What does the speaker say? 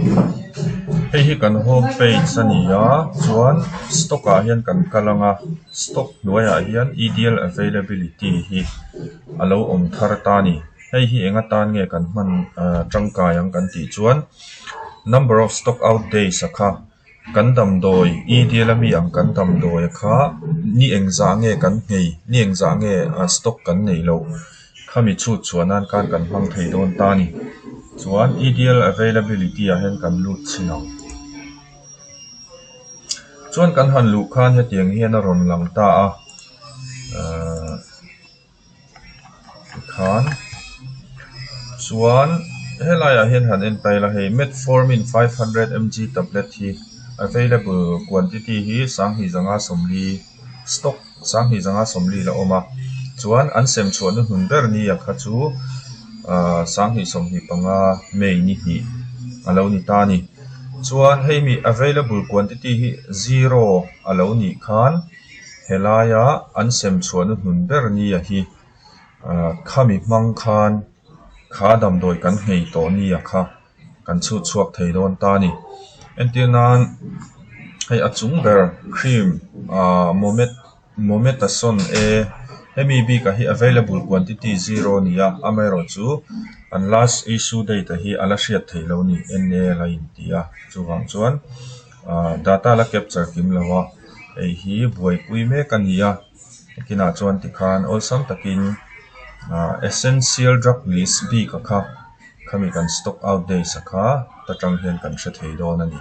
Hei hi kan home page a ni a chuan stock ah hian kan kal ang a stock hnuaiah hian ideal availability hi a lo awm thar ta a ni hei hi eng atan nge kan hman ahh tangkai ang kan tih chuan number of stock out days a kha kan damdawi ideal ami ang kan damdawi kha ni engzah nge kan nghei ni engzah nge ah stock kan neih loh khami chhut chhuah nan khan kan hmang thei dawn ta a ni chuan ideal availability ah hian kan lut chhin ang chuan kan han luh khan hetiang hian a rawn lang ta a ahh tikhan chuan helaiah hian han en ta ila hei metformin 500 mg tablet hi available quantity hi sanghnih zanga sawmli stock sanghnih zanga sawmli la awm a chuan an sem chhuah na hnun ber ni a kha chu ahh sanghnih sawmhnih panga May ni hnih a lo ni ta a ni chuan hei mi available quantity hi zero a lo nih khan. Helaia an sem chhuahna hnun ber nia hi ahh khami hmang khan kha damdawi kan nghei tawh nia kha kan chhut chhuak thei dawn ta a ni. Entir nan hei a chung ber cream ahh momet mometason e hemi bikah hi available quantity zero a ni a amaherawhchu an last issue date ah hi a la hriat theih loh a ni N A la inti a chuvang chuan ahh data la capture kim lo a. Hei hi buaipui mek a ni a nakinah chuan tikhan awlsam takin ah essential drug list bik a kha khami kan stock out days a kha ta tang hian kan hre thei dawn a ni.